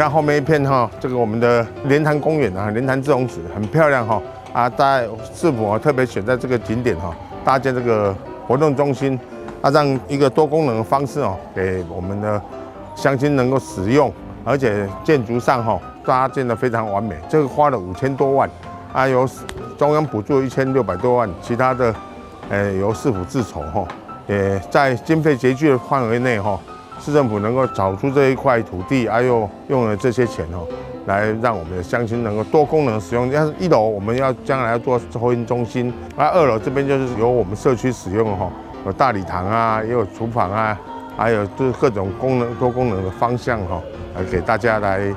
看後面一片哈，這個我們的蓮潭公園啊，蓮潭滯洪池很漂亮哈。啊，在市府啊特別選在這個景點哈，搭建這個活動中心，啊，讓一個多功能的方式哦，給我們的鄉親能夠使用，而且建築上哈搭建得非常完美。這個花了5000多萬，啊，由中央補助1600多萬，其他的，由市府自籌哈。也在經費拮據的範圍內哈，市政府能夠找出這一塊土地，啊，又用了這些錢哦，來讓我們的鄉親能夠多功能使用。像一樓我們要將來要做托嬰中心，啊，二樓這邊就是由我們社區使用哈，有大禮堂啊，也有廚房啊，還有就是各種功能多功能的方向哈，來給大家來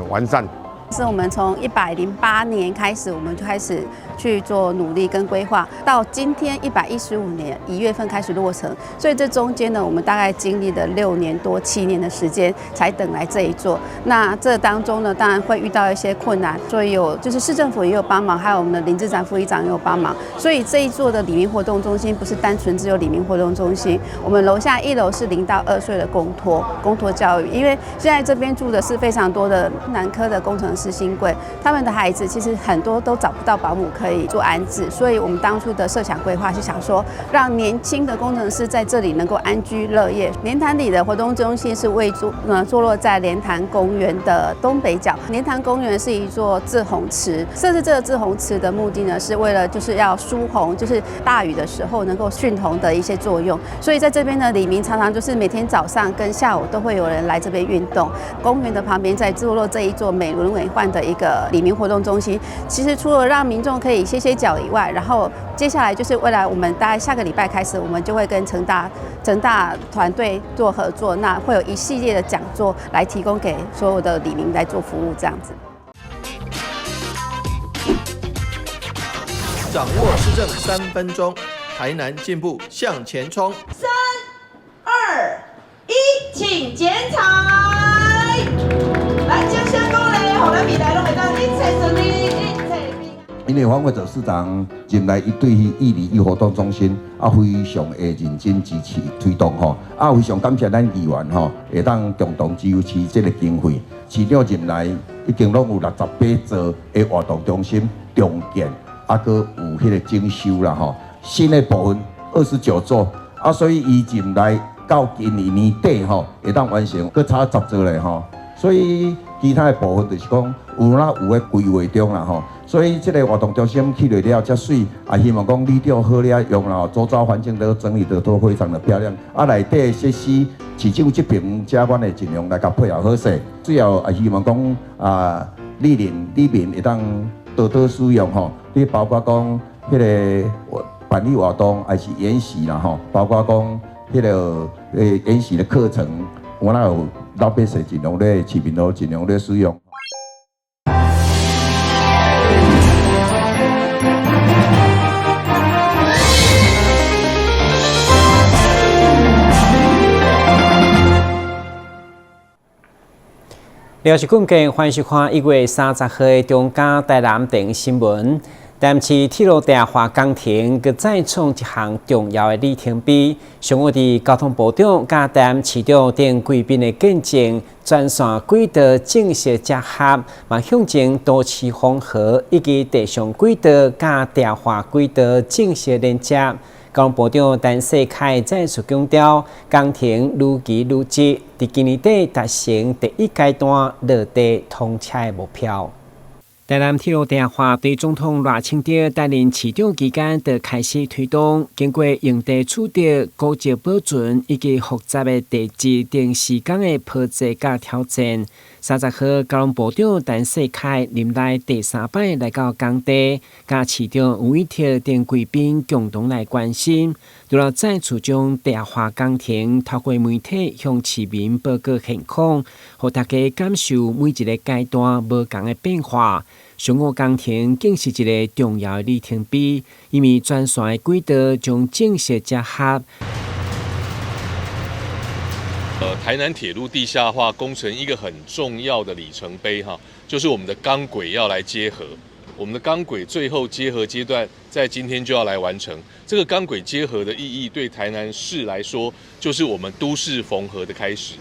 完善。是我們從108年開始，我們就開始去做努力跟規劃，到今天115年1月份開始落成，所以這中間呢，我們大概經歷了6年多7年的時間，才等來這一座。那這當中呢，當然會遇到一些困難，所以有就是市政府也有幫忙，還有我們的林志展副議長也有幫忙。所以這一座的里民活動中心不是單純只有里民活動中心，我們樓下一樓是0到2歲的公托教育，因為現在這邊住的是非常多的南科的工程師新貴，他們的孩子其實很多都找不到保姆可以做安置，所以我們當初的設想規劃是想說，讓年輕的工程師在這裡能夠安居樂業。蓮潭里的活動中心是位坐落在蓮潭公園的東北角。蓮潭公園是一座滯洪池，設置這個滯洪池的目的呢，是為了就是要疏洪，就是大雨的時候能夠蓄洪的一些作用。所以在這邊呢，里民常常就是每天早上跟下午都會有人來這邊運動。公園的旁邊在坐落這一座美輪美奐的一個里民活動中心，其實除了讓民眾可以歇歇腳以外，然後接下來就是未來我們大概下個禮拜開始，我們就會跟成大團隊做合作，那會有一系列的講座來提供給所有的里民來做服務，這樣子。掌握市政3分鐘，台南進步向前衝。3、2、1，請剪彩。來，掌聲鼓勵，予咱未來攏會當一切順利，一切平安。因為黃偉哲市長進來，伊對彼一里一活動中心啊，非常的認真支持推動吼，啊，非常感謝咱議員吼，會當共同支持這個經費。市長任內已經攏有68座的活動中心重建，啊，閣有彼個整修啦吼。新的部分29座，啊，所以伊任內到今年年底吼，會當完成，閣差10座咧吼。所以其他的部分就是講有哪有咧規劃中啦吼。所以這個活動中心起落了遮媠，也希望講里長好咧用啦，周遭環境都整理得都非常的漂亮。啊，內底的設施，市長這邊遮阮會盡量來共配合好勢。最後也希望講啊，里鄰里民會當多多使用吼。你包括講彼個辦理活動，還是研習啦吼，包括講彼個研習的課程，我若有老百姓盡量咧，市民都盡量咧使用。廖是棍家歡迎收看1月30號的中嘉台南電新聞。台南市鐵路地下化工程閣再創一項重要的里程碑。上午佇交通部長佮台南市長等貴賓的見證，全線軌道正式接合，嘛向前都市縫合以及地上軌道佮地下化軌道正式連接。交通部長陳世凱再次強調，工程如期如質，佇今年底達成第一階段落地通車的目標。台南鐵路地下化對總統賴清德擔任市長期間就開始推動，經過用地取得、古蹟保存以及複雜的地質等時間的波折佮挑戰。30號，交通部長陳世凱任內第三擺來到工地，佮市長吳怡徹等貴賓共同來關心，除了再次將地下化工程透過媒體向市民報告現況，予大家感受每一个階段無仝的變化。上午工程更是一个重要的里程碑，因為全線的軌道將正式接合。台南鐵路地下化工程一個很重要的里程碑哈，就是我們的鋼軌要來接合。我們的鋼軌最後接合階段，在今天就要來完成。這個鋼軌接合的意義，對台南市來說，就是我們都市縫合的開始。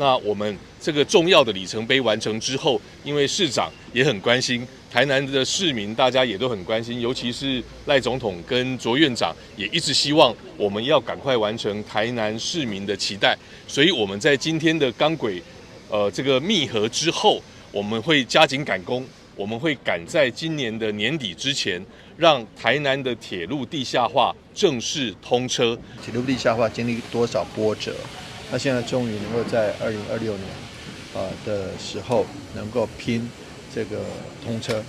那我們這個重要的里程碑完成之後，因為市長也很關心台南的市民，大家也都很關心，尤其是賴總統跟卓院長也一直希望我們要趕快完成台南市民的期待。所以我們在今天的鋼軌，這個密合之後，我們會加緊趕工，我們會趕在今年的年底之前，讓台南的鐵路地下化正式通車。鐵路地下化經歷多少波折？那現在終於能夠在2026年的時候能夠拼這個通車。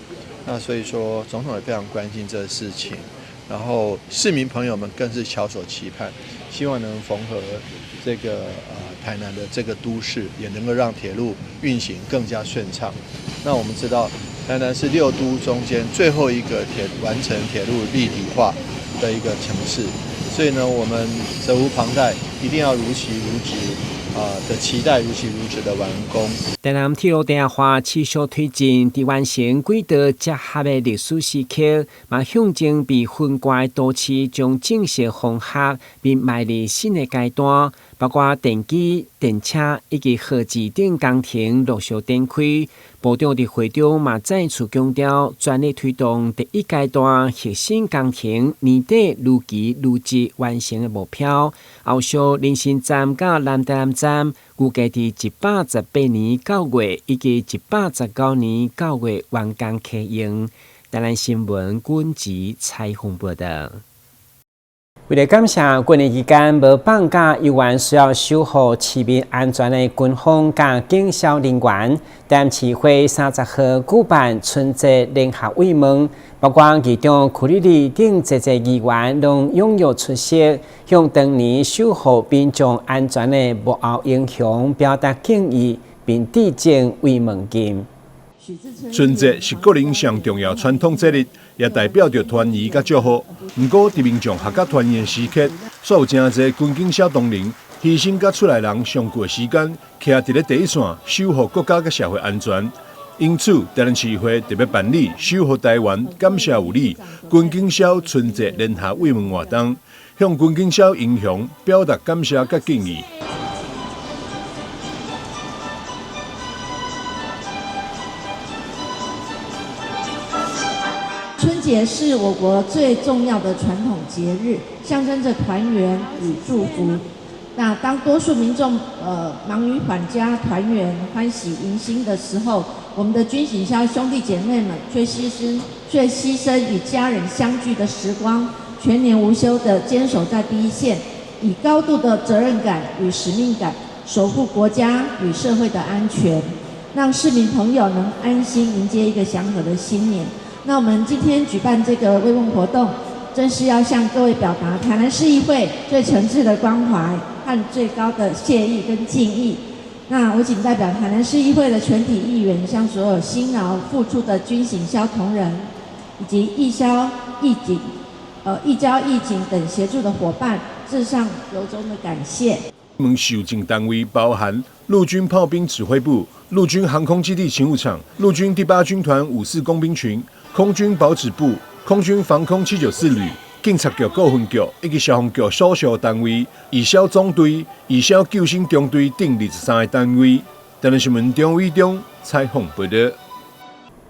那所以說，總統也非常關心這個事情，然後市民朋友們更是翹首期盼，希望能縫合這個台南的這個都市，也能夠讓鐵路運行更加順暢。那我們知道，台南是六都中間最後一個完成鐵路立體化的一個城市，所以呢，我們責無旁貸，一定要如期如質的期待，如期如質的完工。台南鐵路地下化持續推進，佇完成軌道結合的歷史時刻，嘛象徵被分割的都市將正式縫合，並邁入新的階段。包括電機、電車以及貨機等工程陸續展開。部長佇會中嘛再次強調，全力推動第一階段核心工程年底如期如質完成的目標。後續林森站佮南台南站預計佇118年9月以及119年9月完工啟用。台南新聞軍籍採訪報道。為了感謝過年期間無放假，猶原需要守護市民安全的軍方佮警消人員，台南市會30號舉辦春節聯合慰問，包括議長柯立立等濟濟議員攏踴躍出席，向當年守護民眾安全的幕後英雄表達敬意，並致贈慰問金。春節是國人上重要傳統節日，也代表著團圓佮祝賀。毋過，佇民眾合家團圓的時刻，煞有誠濟軍警消同仁犧牲佮厝內人上久的時間，徛佇咧第一線，守護國家佮社會安全。因此，台南市議會特別辦理守護台灣，感謝有你軍警消春節聯合慰問活動，向軍警消英雄表達感謝佮敬意。春節是我國最重要的傳統節日，象徵着團圓與祝福。那當多數民眾忙於返家團圓、歡喜迎新的時候，我們的軍警消兄弟姐妹們卻犧牲與家人相聚的時光，全年無休地堅守在第一線，以高度的責任感與使命感，守護國家與社會的安全，讓市民朋友能安心迎接一個祥和的新年。那我們今天舉辦這個慰問活動，正是要向各位表達台南市議會最誠摯的關懷和最高的謝意跟敬意。那我謹代表台南市議會的全體議員，向所有辛勞付出的軍警消同仁，以及義消、義警、義交、義警等協助的夥伴，致上由衷的感謝。們受贈單位包含陸軍炮兵指揮部、陸軍航空基地勤務廠、陸軍第八軍團54工兵群、空軍保指部、空軍防空794旅、警察局各分局以及消防局所屬單位、義消總隊、義消救生中隊等23個單位。台南新聞張偉中採訪報道。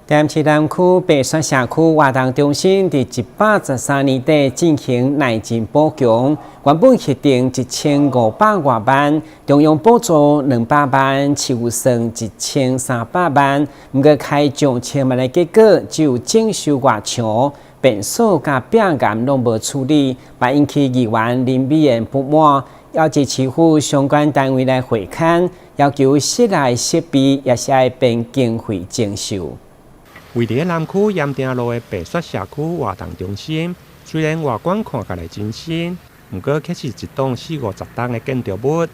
台南市南區白雪社區活動中心佇113年底進行內政補強，原本核定1500外萬，中央補助200萬，市預算1300萬，毋過開上千萬的結果，只有整修外牆、便所佮壁岩攏無處理，嘛引起議員林美賢不滿，要求市府相關單位來會勘，要求室內設備也是愛編經費徵收。位佇南區鹽埕路的白雪社區活動中心，雖然外觀看起來真新，毋過卻是一棟四五十棟的建築物。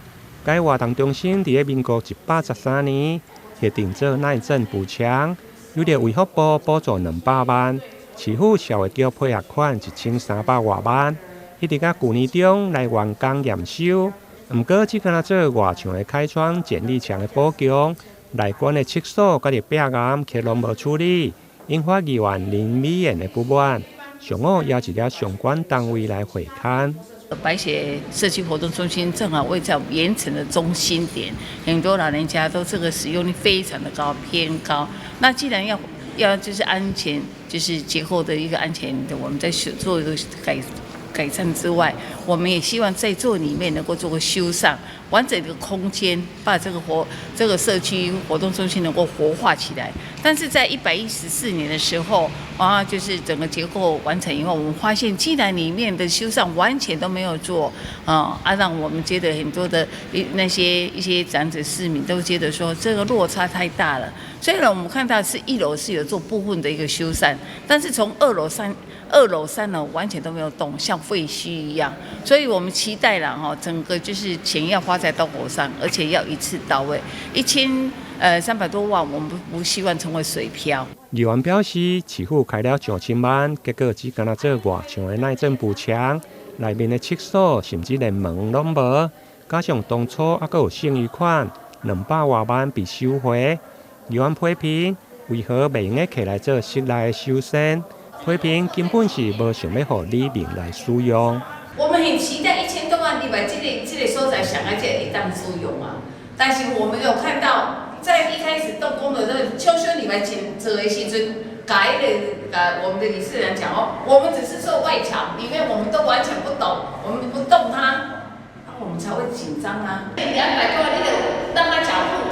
該活動中心佇咧民國113年核定做內政補強，由著衛福部補助200萬，市府社會局配合款1300外萬，一直到舊年中來完工驗收。毋過只敢若做外牆的開窗、剪力牆的補強。內觀的廁所佮壁岩卻攏無處理，引發議員林美賢的不滿。上午邀請了相關單位來會勘。白雪社區活動中心正好位在我們鹽埕的中心點，很多老人家都這個使用率非常的高，偏高。那既然要就是安全，就是結構的一個安全的，我們在做一個改善之外，我們也希望在做裡面能夠做個修繕，完整的空間，把這個社區活動中心能夠活化起來。但是在114年的時候，啊，就是整個結構完成以後，我們發現既然裡面的修繕完全都沒有做，啊，讓我們覺得很多的一那些一些長者市民都覺得說這個落差太大了。雖然我們看到是一樓是有做部分的一個修繕，但是從二樓、三樓完全都沒有動，像廢墟一樣。所以我們期待了哈，整個就是錢要花在刀口上，而且要一次到位，1300多萬，我們不希望成為水漂。議員表示，市府開了上千萬，結果只干焦做外牆的耐震補牆，內面的廁所甚至連門攏無，加上當初猶閣有剩餘款200外萬被收回。議員批評，為何袂用得摕來做室內的修繕？批評根本是無想欲予里民來使用。我們很期待1000多萬入來這個所在想愛這會當使用啊，但是我們有看到，在一開始動工的時候，秋修禮拜前做的時陣，共彼個我們的理事長講哦，我們只是做外牆，裡面我們都完全不懂，我們不動它，那我們才會緊張啊。200多萬，你就讓他繳付，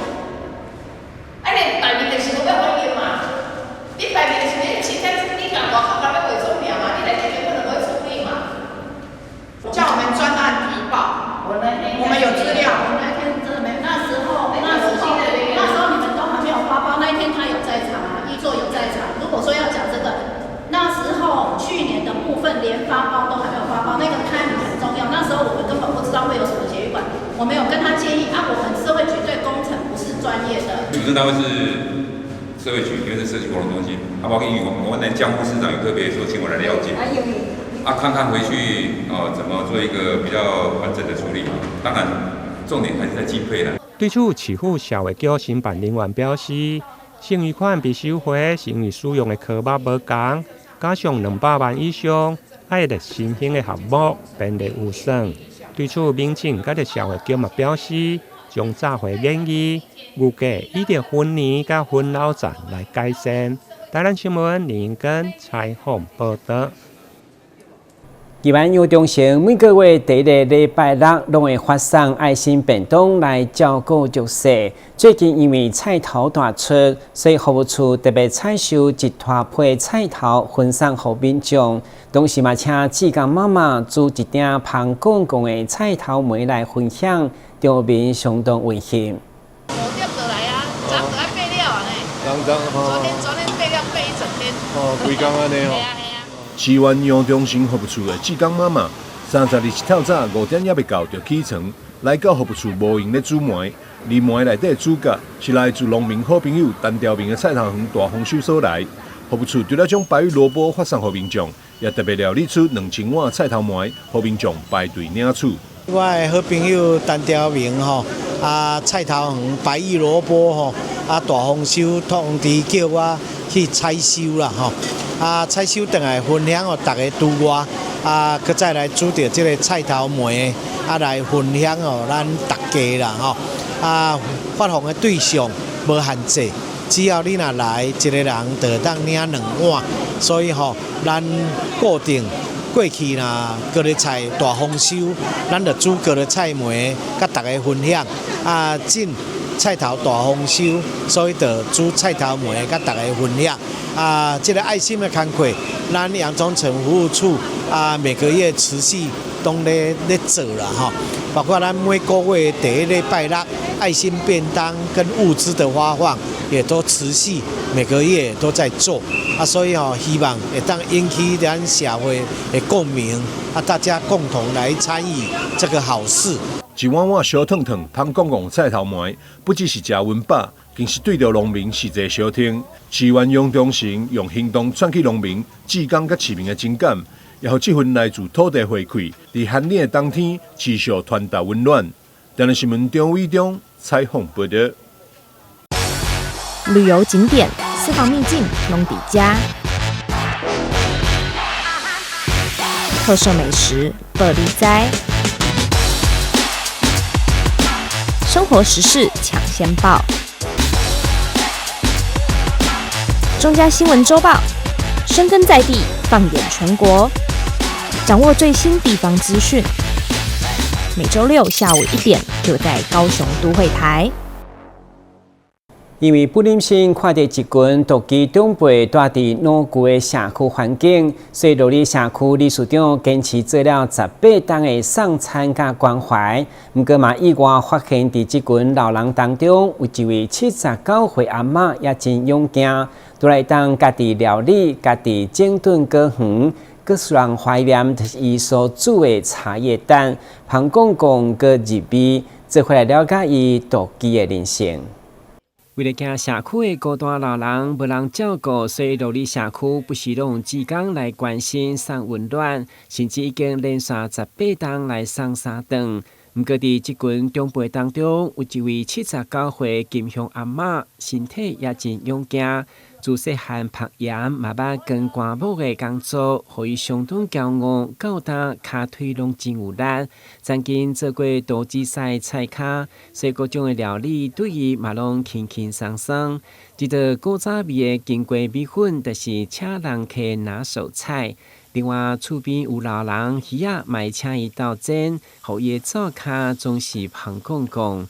啊，你擺明就是無欲還伊嘛，你擺明就是你凊彩你共外口共欲偽裝爾嘛，你來這根本就無處理嘛。叫我們專案提報，我們有資料。我那天真的沒，那時候你們都還沒有發包，那一天他有在場啊，一座有在場。如果說要講這個，那時候去年的部分連發包都還沒有發包，那個 timing 很重要。那時候我們根本不知道會有什麼捷運館，我們有跟他建議啊，我們社會局對工程不是專業的。主政單位是社會局，因為是社區活動中心。啊，包括因為我們的江副市長有特別說，請我來了解。啊，看看回去哦，怎麼做一個比較完整的處理。當然，重點還是在經費啦。對此，市府社會局承辦人員表示，剩餘款被收回是因為使用的科目無仝，加上200萬以上愛列新興的項目，編列預算。對此，民政佮社會局嘛表示，將炸回建議，預計以著分年佮分老站來改善。台南新聞林根採訪報道。議員楊忠誠每個月第一个禮拜六攏會發送愛心便當來照顧弱勢。最近因為菜頭大出，所以服務處特別採收一大批菜頭分送予民眾。同時嘛，請志工媽媽煮一鼎芳公公的菜頭糜來分享，場面相當溫馨。 5點就來啊，昨昏愛備料啊呢。昨天備料備一整天。哦，規工按呢哦。市議員楊忠誠服務處的志工媽媽，30日透早5點猶未到就起床，來到服務處無閒咧煮糜。而糜內底主角是來自農民好朋友陳兆明的菜頭園大豐收所來。服務處除了將白玉蘿蔔發送予民眾，也特別料理出2000碗菜頭糜，予民眾排隊領取。我的好朋友陳兆明吼，啊菜頭園白玉蘿蔔吼，啊大豐收通知叫我去採收啦吼。啊，採收轉來分享予逐家拄外，啊，閣再來煮著這个菜頭糜，啊，來分享予咱大家啦吼。啊，發放的對象無限制，只要你若來一个人，就會當領兩碗。所以吼，咱固定過去若高麗菜大豐收，咱就煮高麗菜糜，佮大家分享。啊，進菜頭大豐收，所以就煮菜頭糜佮大家分享。啊，這个愛心的工課，咱楊忠誠服務處啊，每個月持續攏咧做啦吼。包括咱每個月第一禮拜六愛心便當跟物資的發放，也都持續每個月都在做。啊，所以吼，希望會當引起咱社會的共鳴，啊，大家共同來參與這個好事。一碗碗燒燙燙、芳公公菜頭糜，不只是食溫飽，更是對著農民實際相挺。市議員楊忠誠用行動串起農民、志工佮市民的情感，也予這份來自土地回饋，佇寒冷的冬天持續傳達溫暖。台南新聞張偉中採訪報道。旅遊景點、私房秘境攏佇遮。特色美食，報你知。生活時事搶先報，中嘉新聞週報，深耕在地，放眼全國，掌握最新地方資訊。每週六下午1點，就在高雄都會台。因為不忍心看著一群獨居長輩蹛佇老舊的社區環境，所以羅里社區理事長堅持做了18冬的送餐佮關懷。毋過嘛，意外發現佇這群老人當中，有一位79歲阿嬤也真勇健，除了會當家己料理、家己整頓果園，閣予人懷念就是伊所煮的茶葉蛋，芳公公閣入味，做伙來了解伊獨居的人生。為了驚社區的孤單老人無人照顧，所以羅里社區不時攏有志工來關心送溫暖，甚至已經連續18冬來送三頓。毋過佇這群長輩當中，有一位79歲金香阿嬤，身體也真勇健，自細漢讀鹽嘛捌扛棺木的工作，予伊相當驕傲，到今跤腿攏真有力。曾經做過多指賽菜跤，所以各種的料理對伊嘛攏輕輕鬆鬆。這道古早味的金瓜米粉，就是請人客拿手菜。另外，厝邊有老人魚仔，嘛會請伊鬥煎，予伊的灶跤總是芳公公。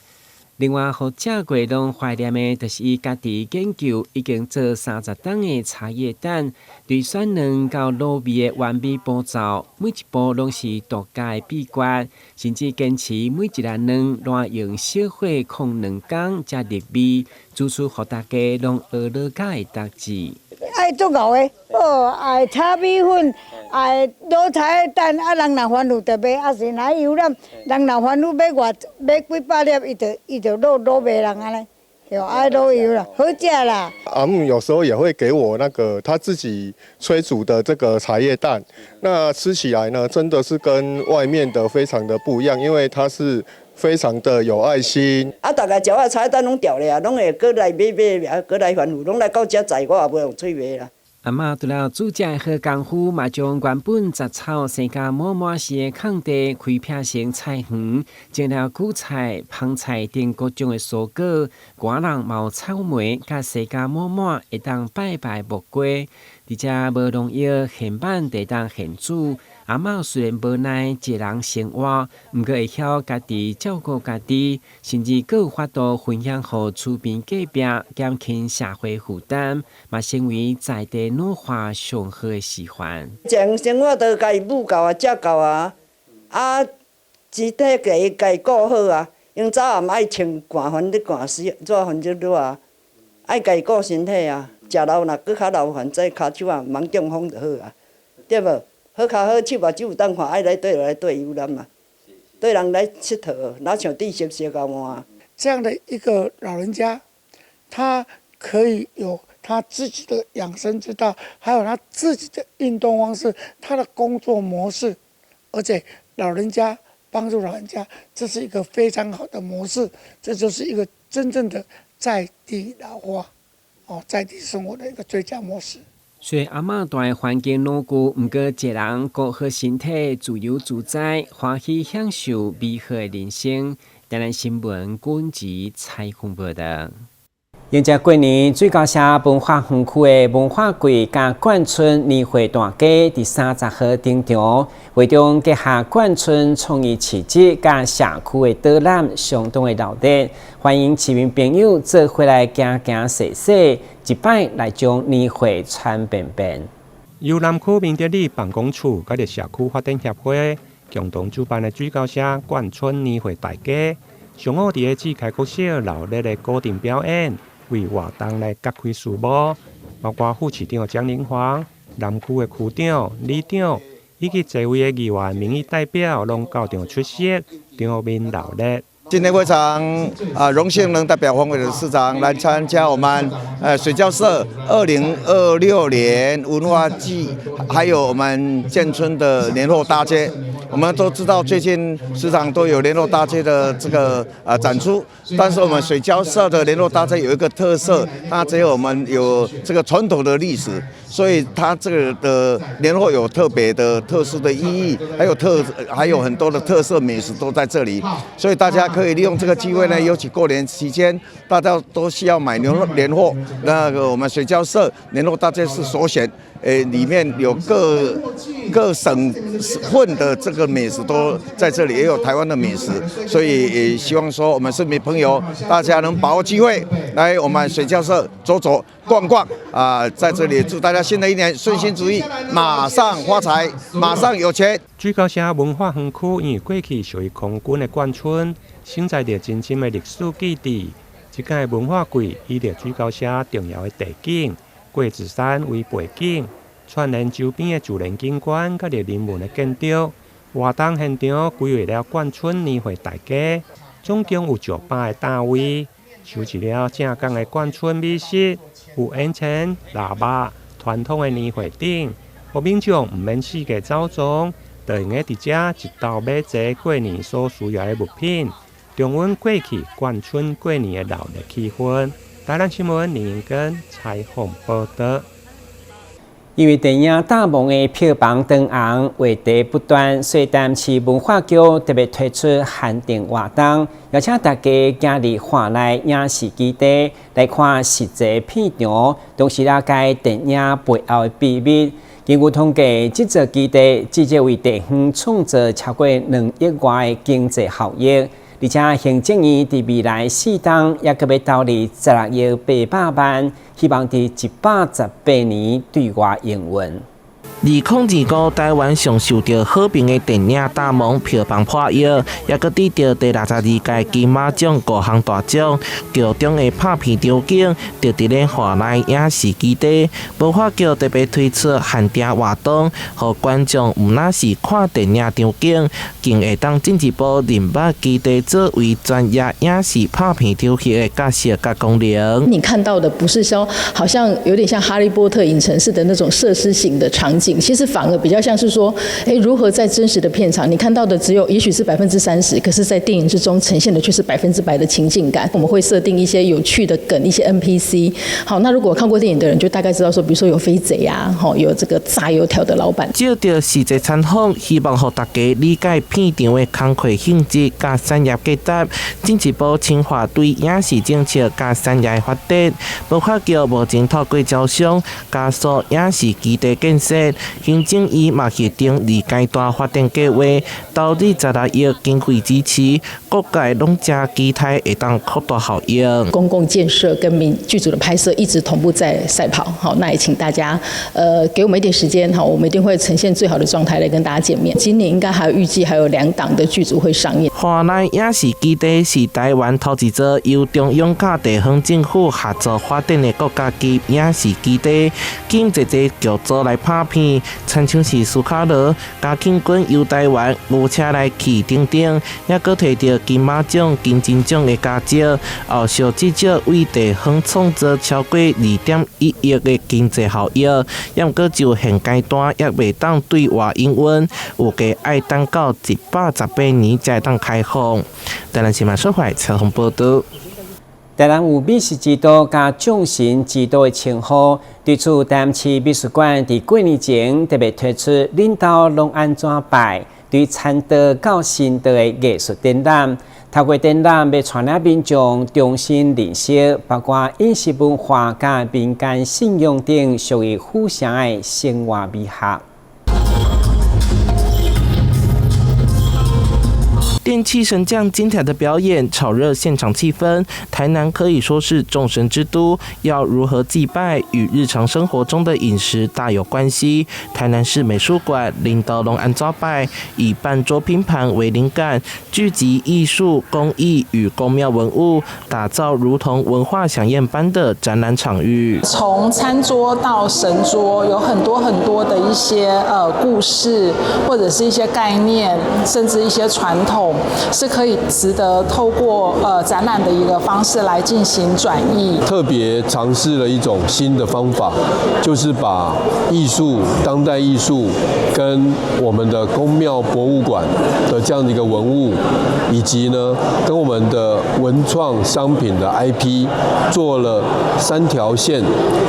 另外，予食過攏懷念的，就是伊家己研究已經做30冬的茶葉蛋，對選卵到滷味的完美步驟，每一步攏是獨家的秘訣，甚至堅持每一粒卵亂用小火炕2工才入味，煮出予大家攏學了解的特質。愛足𠢕的，哦，愛炒米粉，愛滷茶葉蛋，啊，人若煩惱就買，啊是若遊覽，人若煩惱買偌買幾百粒，伊就滷滷賣人按呢，對，愛滷油啦，好食啦。阿姆有時候也會給我那個他自己炊煮的這個茶葉蛋，那吃起來呢，真的是跟外面的非常的不一樣，因為它是非常的有愛心。啊，逐家食我茶葉蛋攏著咧啊，攏會閣來買買，啊，閣來反覆，攏來到遮載，我也袂用喙賣啦。阿嬤除了煮食的好功夫，嘛將原本雜草生甲滿滿是的空地開闢成菜園，種了韭菜、芳菜等各種的蔬果。外人嘛有草莓，佮釋迦滿滿，會當拜拜木瓜。而且無農藥現挽就會當現煮。阿嬤雖然無奈一人生活，毋過會曉家己照顧家己，甚至閣有法度分享予厝邊隔壁，減輕社會負擔，嘛成為在地老化上好的示範。從生活都共伊母夠啊，照顧啊，啊，身體共伊顧好啊。𪜶早暗愛穿寒反咧寒死，怎反正熱啊，愛共伊顧身體啊。食老若閣較老反正跤手啊，毋通中風就好啊，對無？好跤好手目睭有當看，愛來綴就來綴遊覽嘛，綴人來𨑨迌，哪像豬熟熟共換。這樣的一個老人家，他可以有他自己的養生之道，還有他自己的運動方式，他的工作模式，而且老人家幫助老人家，這是一個非常好的模式，這就是一個真正的在地老化，哦，在地生活的一個最佳模式。雖然阿嬤蹛的環境老舊，毋過一人顧好身體，自由自在，歡喜享受美好的人生。台南新聞軍籍採訪報道。迎接過年，水溝社文化園區的文化櫃佮冠春年貨大街佇30號登場，會中結合冠春創意市集佮社區的導覽，相當的熱鬧。歡迎市民朋友做伙來行行踅踅，一擺來將年貨傳遍遍。由南區明德里辦公處佮社區發展協會共同主辦的水溝社冠春年貨大街，上午佇个志開國小鬧熱的鼓陣表演，為活動來揭開序幕，包括副市長江玲煌、南區的區長、里長以及濟位的議員、民意代表，攏到場出席，場面鬧熱。今天非常啊榮幸能代表黃偉哲市長來參加我們水交社2026年文化季，還有我們建村的年貨大街。我們都知道最近時常都有年貨大街的這個展出，但是我們水交社的年貨大街有一個特色，它只有我們有這個傳統的歷史，所以它這個的年貨有特別的特殊的意義，還有很多的特色美食都在這裡，所以大家可以利用這個機會呢，尤其過年期間，大家都需要買年貨，那個我們水交社年貨大街是首選。裡面有各省份的這個美食都在這裡，也有台灣的美食，所以也希望說我們市民朋友大家能把握機會來我們水交社走走逛逛啊，在這裡祝大家新的一年順心如意，馬上發財，馬上有錢。水交社文化園區因為過去屬於空軍的眷村，承載著真深的歷史記憶。這屆文化季以著水交社重要的地景桂子山為背景，串聯周邊的自然景觀，佮人文的建築。活動現場規劃了眷村年貨大街，總共有上百个攤位，收集了正港的眷村美食，有煙腸、臘肉、傳統的年貨等，予民眾毋免四界走動，就會用佇遮一鬥買齊過年所需要的物品，重溫過去眷村過年的熱鬧氣氛。台南新聞林英根採訪報導。因為電影《大夢》的票房長紅，話題不斷，所以台南市文化局特別推出限定活動，邀請大家行入華內影視基地來看實際片場，同時了解電影背後的秘密。根據統計，這座基地直接為地方創造超過2億外的經濟效益。而且行政院佇未來4冬也閣欲投入16億800萬，希望佇118年對外營運。2025台灣上受著好評的電影《大夢》票房破億，也閣得著第62屆金馬獎五項大獎。劇中的拍片場景就佇咧華內影視基地，文化局特別推出限定活動，予觀眾毋但是看電影場景，更會當進一步認捌基地作為專業影視拍片場域的角色佮功能。你看到的不是說好像有點像哈利波特影城似的那種設施型的場景。其實反而比較像是說，如何在真實的片場，你看到的只有也許是30%，可是，在電影之中呈現的卻是100%的情境感。我們會設定一些有趣的梗，一些 NPC。好，那如果看過電影的人，就大概知道說，比如說有飛賊啊，有這個炸油條的老闆。藉著實際參訪，希望予大家理解片場的工課性質佮產業價值，進一步深化對影視政策佮產業的發展。文化局目前透過招商，加速影視基地建設。行政院嘛核定二階段發展計劃，投入16億經費支持，各界攏誠期待會當擴大效應。公共建設跟民劇組的拍攝一直同步在賽跑，好，那也請大家，給我們一點時間，好，我們一定會呈現最好的狀態來跟大家見面。今年應該還有預計還有兩檔的劇組會上映。華內影視基地是台灣頭一座由中央佮地方政府合作發展的國家級影視基地，吸引濟濟劇組來拍片。親像是斯卡羅、嘉慶君遊台灣、牛車來去等等，也閣提著金馬獎、金針獎的佳績，後續至少為地方創造超過2.1億的經濟效益。也毋過就現階段猶未當對外營運，預計愛等到118年才會當開放。台南新聞小懷採訪報導。台南有美食之都佮眾神之都的稱號，對此台南市美術館佇過年前特別推出恁兜攏按怎拜，對餐桌到神桌的藝術展覽。透過展覽，欲帶領民眾重新認識，包括飲食文化佮民間信仰等屬於府城的生活美學。電氣神將精彩的表演，炒熱現場氣氛。台南可以說是眾神之都，要如何祭拜，與日常生活中的飲食大有關係。台南市美術館恁兜攏按怎拜，以辦桌拼盤為靈感，聚集藝術、工藝與宮廟文物，打造如同文化饗宴般的展覽場域。從餐桌到神桌，有很多很多的一些故事，或者是一些概念，甚至一些傳統。是可以值得透过展览的一个方式来进行转译。特别尝试了一种新的方法，就是把艺术、当代艺术跟我们的宫庙博物馆的这样的一个文物，以及呢跟我们的文创商品的 IP 做了三条线、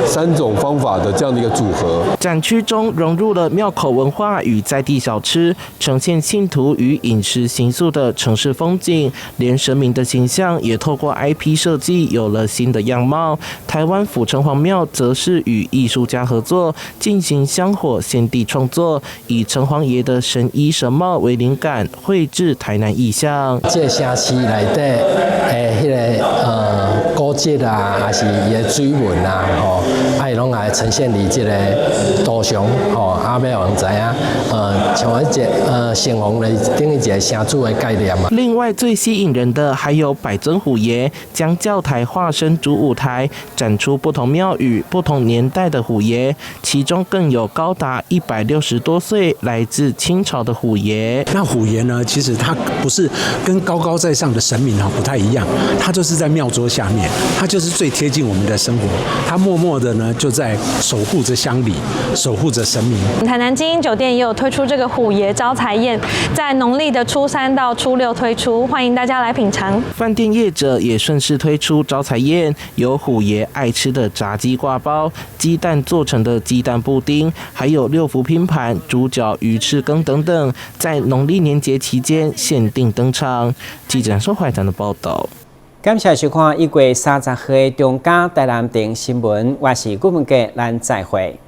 三种方法的这样的一个组合。展区中融入了庙口文化与在地小吃，呈现信徒与饮食行宿的城市风景，连神明的形象也透过 IP 设计有了新的样貌。台湾府城隍庙则是与艺术家合作，进行香火献地创作，以城隍爷的神衣神帽为灵感，绘制台南意象。这个城市内底的彼个古迹啊，还是伊的水文啊，吼，啊，伊拢来呈现伫这个图上，吼，啊，欲予人知影，像一个城隍咧，等于一个城主的概念嘛。另外，最吸引人的还有百尊虎爷，将教台化身主舞台，展出不同庙宇、不同年代的虎爷，其中更有高达160多岁、来自清朝的虎爷。那虎爷呢？其实他不是跟高高在上的神明不太一样，他就是在庙桌下面，他就是最贴近我们的生活，他默默的呢就在守护着乡里，守护着神明。台南晶英酒店也有推出这个虎爷招财宴，在农历的初三到初六推出，欢迎大家来品尝。饭店业者也顺势推出招财宴，有虎爷爱吃的炸鸡挂包、鸡蛋做成的鸡蛋布丁，还有六福拼盘、猪脚鱼翅羹等等，在农历年节期间限定登场。记者苏怀展的报道。感谢收看1月30号的中嘉台南电新闻，我是顾文杰，咱再会。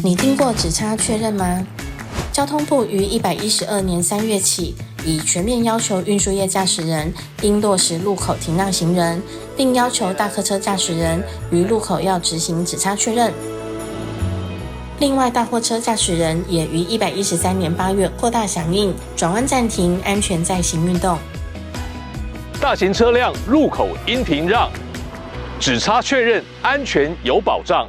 你听过指差确认吗？交通部于112年3月起，已全面要求运输业驾驶人应落实路口停让行人，并要求大客车驾驶人于路口要执行指差确认。另外，大货车驾驶人也于113年8月扩大响应，转弯暂停，安全再行运动。大型车辆路口应停让，指差确认，安全有保障。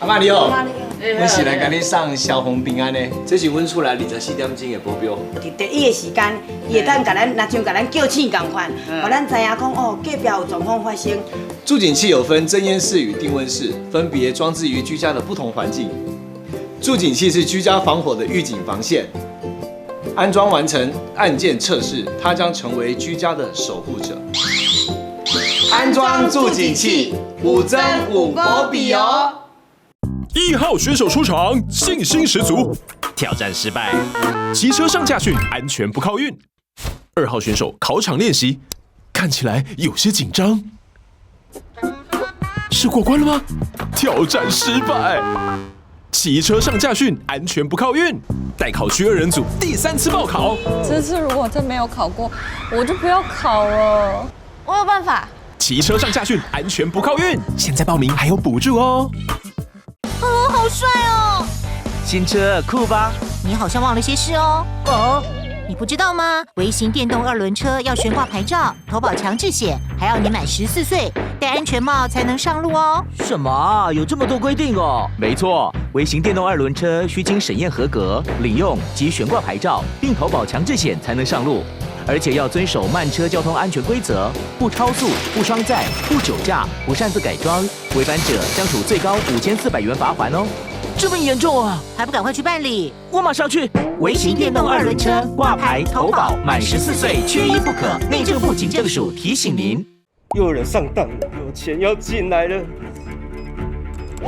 阿嬤你好，阮是来共你送消防平安的，这是阮厝内24点钟的保镖。伫第一个时间，伊会当共咱，若像共咱叫醒仝款，予咱知影讲哦，隔壁有状况发生。住警器有分侦烟室与定温室，分别装置于居家的不同环境。住警器是居家防火的预警防线，安装完成按键测试，它将成为居家的守护者。安装住警器，五增五保比哦。1号选手出场，信心十足，挑战失败，骑车上驾训，安全不靠运。2号选手考场练习，看起来有些紧张，是过关了吗？挑战失败，骑车上驾训，安全不靠运。待考区2人组第3次报考，这次如果真没有考过，我就不要考了。我有办法。骑车上驾训，安全不靠运，现在报名还有补助哦。哦，好帅哦！新车酷吧？你好像忘了些事哦。哦，你不知道吗？微型电动二轮车要悬挂牌照、投保强制险，还要年满14岁，戴安全帽才能上路哦。什么？有这么多规定哦？没错，微型电动二轮车需经审验合格、领用及悬挂牌照，并投保强制险才能上路，而且要遵守慢车交通安全规则，不超速、不双载、不酒驾、不擅自改装，违反者将处最高5400元罚锾哦。这么严重啊！还不赶快去办理？我马上去。微型电动二轮车挂牌投保，满14岁缺一不可。内政部警政署提醒您。又有人上当了，有钱要进来了。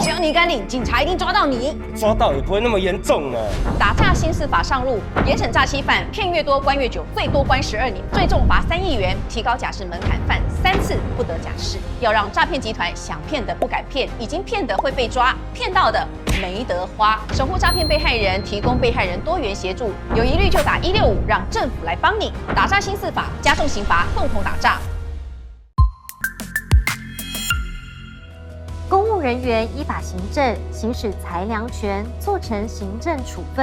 只要你敢領，警察一定抓到你。抓到也不會那麼嚴重啊。打詐新四法上路，嚴懲詐欺犯，騙越多關越久，最多關12年，最重罰3億元，提高假釋門檻，犯3次不得假釋。要讓詐騙集團想騙的不敢騙，已經騙的會被抓，騙到的沒得花。守護詐騙被害人，提供被害人多元協助，有疑慮就打165，讓政府來幫你。打詐新四法，加重刑罰，共同打詐。公務人員依法行政，行使裁量權，做成行政處分。